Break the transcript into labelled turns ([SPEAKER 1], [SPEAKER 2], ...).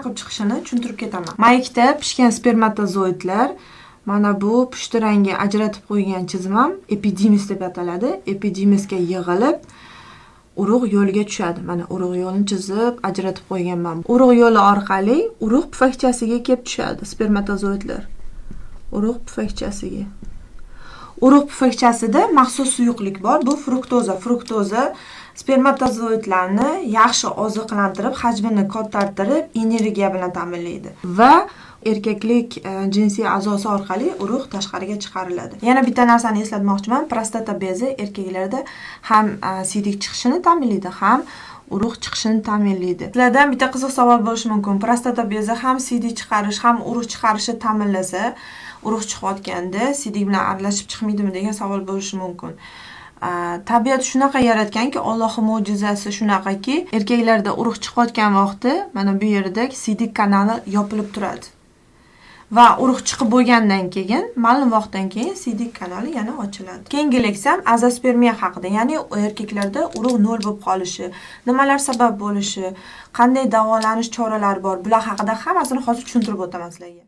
[SPEAKER 1] qanaqa qilib chiqishini tushuntirib ketaman. Mayakda pishgan spermatozoidlar, mana bu pushti rangga ajratib qo'ygan chizmam epidimis deb ataladi. Epidimisga yig'ilib, urug' yo'liga tushadi. Mana, urug' yo'lini chizib ajratib qo'yganman. Urug' yo'li orqali urug' pufakchasiga kelib tushadi spermatozoidlar. Urug' pufakchasiga. Urug' pufakchasida maxsus suyuqlik bor, bu fruktoza. Fruktoza spermatozoidlarni yaxshi oziqlantirib, hajmini kattartirib, energiya bilan ta'minlaydi va erkaklik jinsiy a'zosi orqali urug' tashqariga chiqariladi. Yana bitta narsani eslatmoqchiman: prostata bezi erkaklarda ham siydik chiqishini ta'minlaydi, ham urug' chiqishini ta'minlaydi. Sizlardan bitta qiziq savol bo'lishi mumkin: prostata bezi ham siydik chiqarish, ham urug' chiqarishni ta'minlasa, urug' chiqayotganda siydik bilan aralashib chiqmaydimi, degan savol bo'lishi mumkin. Tabiat shunaqa yaratganki, Ollohi mo'jizasi shunaqaki, erkaklarda urug' chiqayotgan vaqti mana bu yerda siydik kanali yopilib turadi va urug' chiqib bo'lgandan keyin, ma'lum vaqtdan keyin siydik kanali yana ochiladi. Keyingi leksiyam azospermiya haqida, ya'ni erkaklarda urug' nol bo'lib qolishi, nimalar sabab bo'lishi, qanday davolanish choralari bor, bular haqida hammasini hozir tushuntirib o'taman sizlarga.